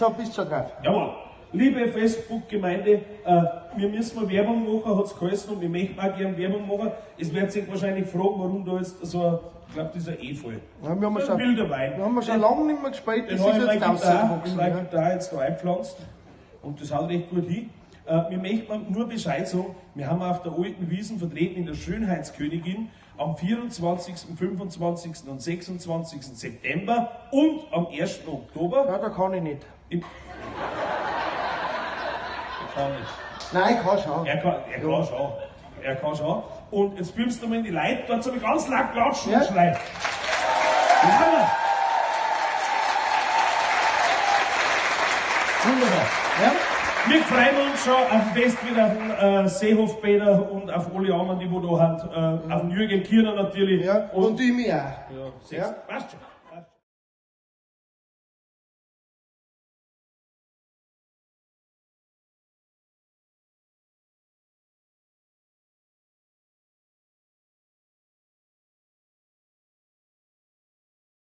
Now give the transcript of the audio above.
So, bist schon drauf. Jawohl. Liebe Facebook-Gemeinde, wir müssen mal Werbung machen, hat's geheißen, und wir möchten auch gerne Werbung machen. Es wird sich wahrscheinlich fragen, warum da jetzt so ein, ich glaube, das ist ein Efeu. Ja, wir haben Ein schon, wilder Wein. wir haben schon lange nicht mehr gespielt, Den das habe ist ich jetzt meine Gitarre, rausgewachsen. meine Ja. Gitarre jetzt da eingepflanzt und das haut recht gut hin. Wir möchten nur Bescheid sagen, wir haben auf der alten Wiesn vertreten in der Schönheitskönigin am 24., 25. und 26. September und am 1. Oktober. Ja, da kann ich nicht. Er kann nicht. Nein, ich kann schon. Er kann schon. Er kann schon. Und jetzt filmst du mal in die Leute, dort soll ich ganz laut klatschen Ja. und schreien. Ja. Wunderbar. Ja? Wir freuen uns schon auf den Fest wieder, auf den Seehof-Peter und auf alle anderen, die wo da sind. Auf den Jürgen Kirner natürlich. Ja, und ich mich auch. Ja, siehst, Ja. passt schon.